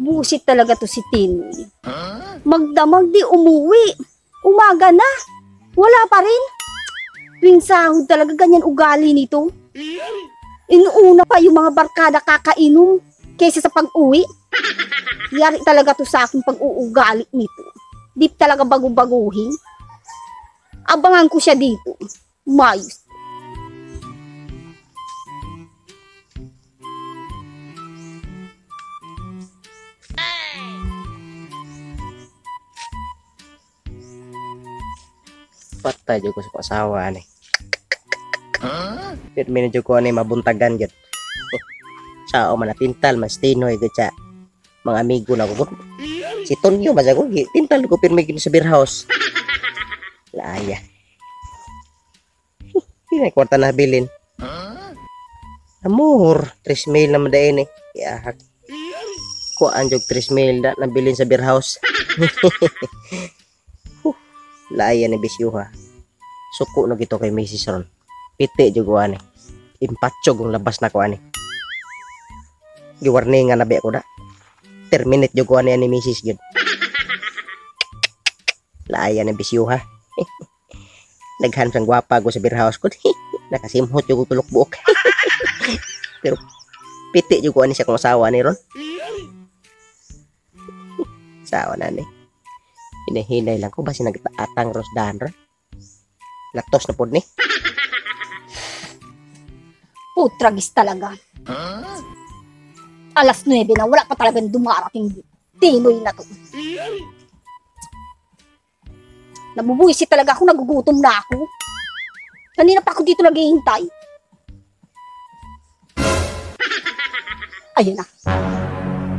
Busit talaga to si Tinoy. Magdamag di umuwi. Umaga na. Wala pa rin. Tuwing sahod talaga ganyan ugali nito. Inuuna pa yung mga barkada kakainom kaysa sa pag-uwi. Yari talaga to sa aking pag-uugali nito. Di talaga bago-baguhin. Abangan ko siya dito. Mayos. Patay jud ko sa asawa ani. Pero medyo ko ani mabuntagan gyud. Sao man tintal mas Tinoy gyud sa mga amigo na ko. Si Tonyo man ko tintal ko pirmi gyud sa beer house. Laaya. Di kwarta na bilin. Amor, 3 mil na madain eh. Iahak. Kuan jud 3 mil da nabilin sa beer house. Laaya ni bisyuha. Suko na gito kay Mrs. Ron. Piti jud ko ani. Impatsyog ang labas na ko ani. Giwarningan na ba ko da. Terminate jud ko ani ni Mrs. Gyud. Laaya ni bisyuha. Naghan sang gwapa ko sa beer house ko. Nakasimhot jud ko tulok buok. Pero piti jud ko ani siya kung asawa ni Ron. Asawa na ni. Hinahinay lang ko basi nagtaatang rosdahan ron. Latos na pod ni. Putragis talaga. 9:00 na, wala pa talagang dumarating Tinoy na to. Nabubuisit talaga ako, nagugutom na ako. Kanina pa ako dito naghihintay. Ayun na.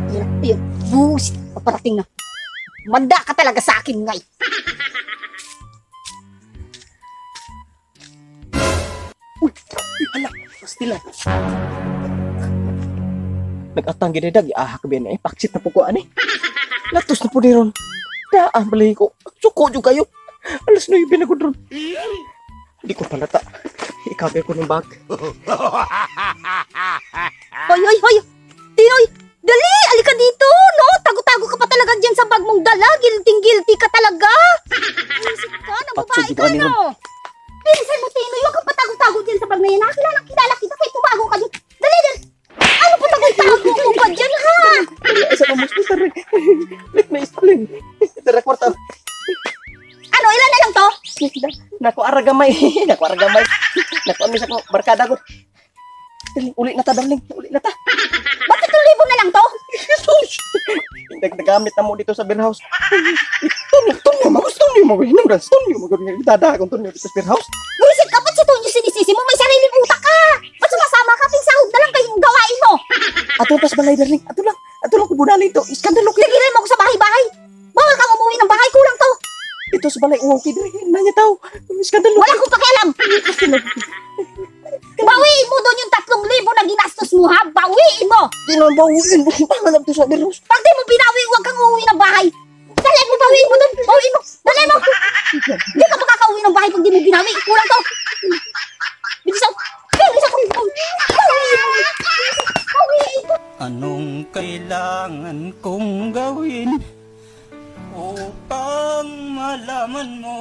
Ayun na, ayun. Buwisit, paparating na. Manda ka talaga sa akin, ngay. Uy, hala, pastila. Nag-atang ginidag, ahak ba eh, paksit na po ko, ani. Latos na po ni Ron. Daan, balay ko. Suko dyan kayo. 9:00 na ko, Ron. Hindi ko palata. Ikagay ko ng bag. Hoy, hoy, hoy! Tinoy! Dali! Alika dito! No? Tago-tago ka pa talaga dyan sa bag mong dala. Guilty-guilty ka talaga. Buisit ka, nababae ka, no? Bilisan mo, Tinoy. Huwag kang patago-tago dyan sa bag na yan. Nakilala, kilala kita. Kahit tumago ka dyan. Dali, dali! Ano pa tago-tago mo ba dyan, ha? Isa ka mas gusto rin. Let me explain. Tara, kwarta. Ano? Ilan na lang to? Naku, aragamay. Naku, aragamay. Naku, ano sa barkada ko. Dali, uli na ta, darling. Uli na ta. Bakit 3,000 na lang to? Jesus! Nagnagamit na mo dito sa beer house. Tonyo, Tonyo, magusto niyo mo. Hinungdan, Tonyo, magusto Dada akong Tonyo dito sa beer house. Buisit ka, ba't si Tonyo sinisisi mo? May sariling utak ka! Ba't sumasama ka? Pinsahog na lang kayong gawain mo! Ato pas balay, darling. Ato lang. Ato lang kubunalin to. Iskandalo kayo. Tigilan mo ako sa bahay-bahay. Bawal kang umuwi ng bahay. Kulang to. Ito sa balay, okay, darling. Nanya tao. Iskandalo. Wala akong pakialam. Bawiin mo doon yung 3,000 na ginastos mo, ha? Bawiin mo! Di naman bawiin. Panganap to sa beer house. Pag di mo binawi, huwag kang uuwi ng bahay. Dali mo, bawiin mo doon. Bawiin mo. Dali mo. Hindi ka makakauwi ng bahay pag di mo binawi. Kulang to. Bilis ako. Bilis ako. Bawiin mo. Bawiin mo. Anong kailangan kong gawin upang malaman mo